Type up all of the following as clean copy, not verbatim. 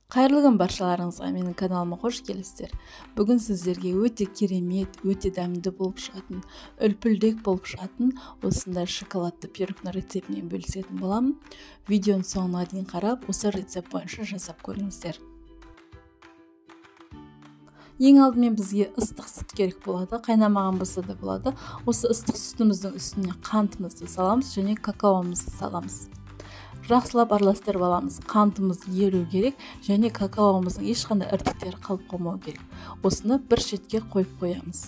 Қайырлы күн баршаларыңызға, менің каналыма қош келіпсіздер. Бүгін сіздерге өте керемет, өте дәмді болып шығатын, үлпілдек болып шығатын осындай шоколадты пирогтың рецептімен бөлісетін боламын. Видеоның соңына дейін қарап, осы рецепт бойынша жасап көріңіздер. Ең алдымен бізге ыстық сүт керек болады, қайнамаған болса да болады. Осы ыстық сүтіміздің үстіне қантымызды саламыз және какаомызды саламыз. Жақсылап араластырып аламыз. Қантымыз еру керек және какаомыздың ешқандай іртіктері қалып қалмау керек. Осыны бір шетке қойып қоямыз.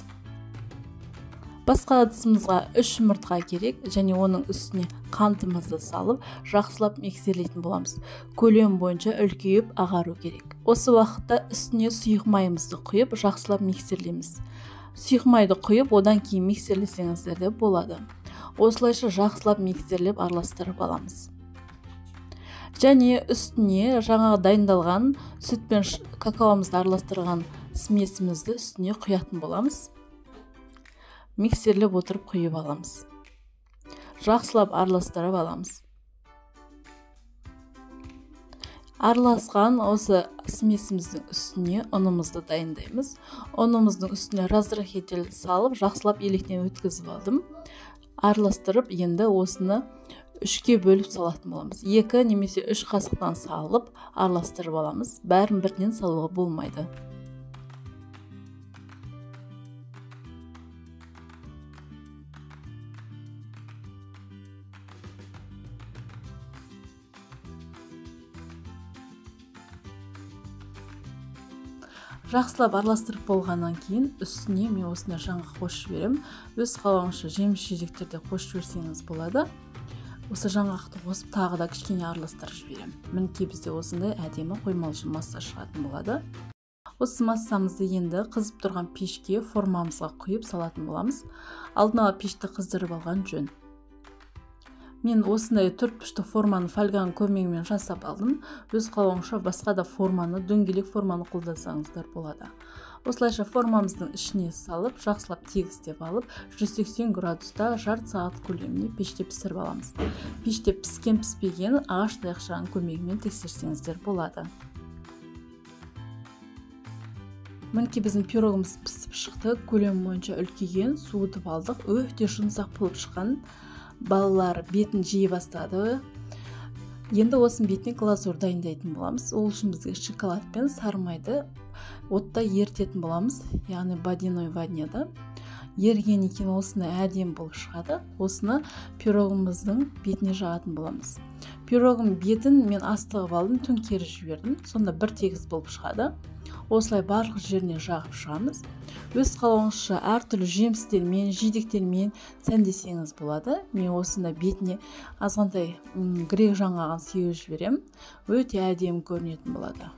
Басқа ыдысымызға 3 жұмыртқа керек және оның үстіне қантымызды салып, жақсылап миксерлейтін боламыз. Көлем бойынша үлкейіп ағару керек. Осы уақытта үстіне сұйық майымызды құйып, жақсылап миксерлейміз. Сұйық майды құйып, одан кейін миксерлесеңіздер де болады. Осылайша жақсылап миксерлеп араластырып аламыз. Және үстіне жаңағы дайындалған сүт пен какаомызды араластырған смесімізді үстіне құятын боламыз. Миксерлеп отырып құйып аламыз. Жақсылап араластырып аламыз. Араласқан осы смесіміздің үстіне ұнымызды дайындаймыз. Ұнымыздың үстіне разрыхлитель салып, жақсылап електен өткізіп алдым. Араластырып, енді осыны 3-ке бөліп салатын боламыз. 2 немесе 3 қасықтан салып, араластырып аламыз. Бәрін бірден салуға болмайды. Жақсылап араластырып болғаннан кейін үстіне мен осындай жаңғақ қосып жіберемін. Өз қалауыңызша жеміс жидектерді қосып жіберсеңіз болады. Осы жаңғақты қосып тағы да кішкене араластырып жіберемін. Мінекей бізде осындай әдемі қоймалжың масса шығатын болады. Осы массамызды енді қызып тұрған пешке формамызға құйып салатын боламыз. Алдын ала пешті қыздырып алған жөн. Мен осындай төртбұрышты форманы фольганың көмегімен жасап алдым. Өз қалауыңызша басқа да форманы, дөңгелек форманы қолдансаңыздар болады. Осылайша формамыздың ішіне салып, жақсылап тегістеп алып, 180 градуста жарты сағат көлемінде пеште пісіріп аламыз. Пеште піскен піспегенін ағаш таяқшаның көмегімен тексерсеңіздер болады. Мінекей біздің пирогымыз пісіп шықты. Көлемі бойынша үлкейген, суытып алдық. Өте жұмсақ болып шыққан. Балалар бетін жей бастады. Енді осының бетіне глазурь дайындайтын боламыз. Ол үшін бізге шоколад пен сары майды отта ерітетін боламыз, яғни водяной ванняда. Еріген екен осындай әдемі болып шығады. Осыны пирогымыздың бетіне жағатын боламыз. Пирогым бетін мен астығып алдым, төңкеріп жібердім. Сонда бір тегіс болып шығады. Осылай барлық жеріне жағып шығамыз. Өз қалауыңызша әртүрлі жемістермен, жидектермен сәндесеңіз болады. Мен осында бетіне азғантай грек жаңғағын сеуіп жіберемін. Өте әдемі көрінетін болады.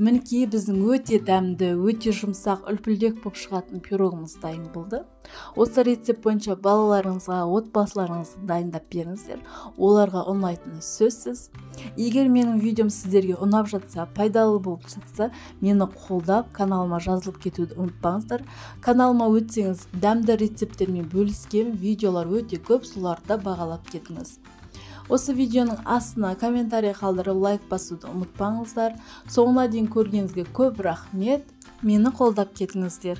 Мінекей біздің өте дәмді, өте жұмсақ, үлпілдек болып шығатын пирогымыз дайын болды. Осы рецепт бойынша балаларыңызға, отбасыларыңызға дайындап беріңіздер. Оларға ұнайтыны сөзсіз. Егер менің видеом сіздерге ұнап жатса, пайдалы болып жатса, мені қолдап, каналыма жазылып кетуді ұмытпаңыздар. Каналыма өтсеңіз, дәмді рецепттермен бөліскен видеолар өте көп, соларды бағалап кетіңіз. Осы видеоның астына комментарий қалдырып, лайк басуды ұмытпаңыздар. Соңына дейін көргеніңізге көп рахмет. Мені қолдап кетіңіздер.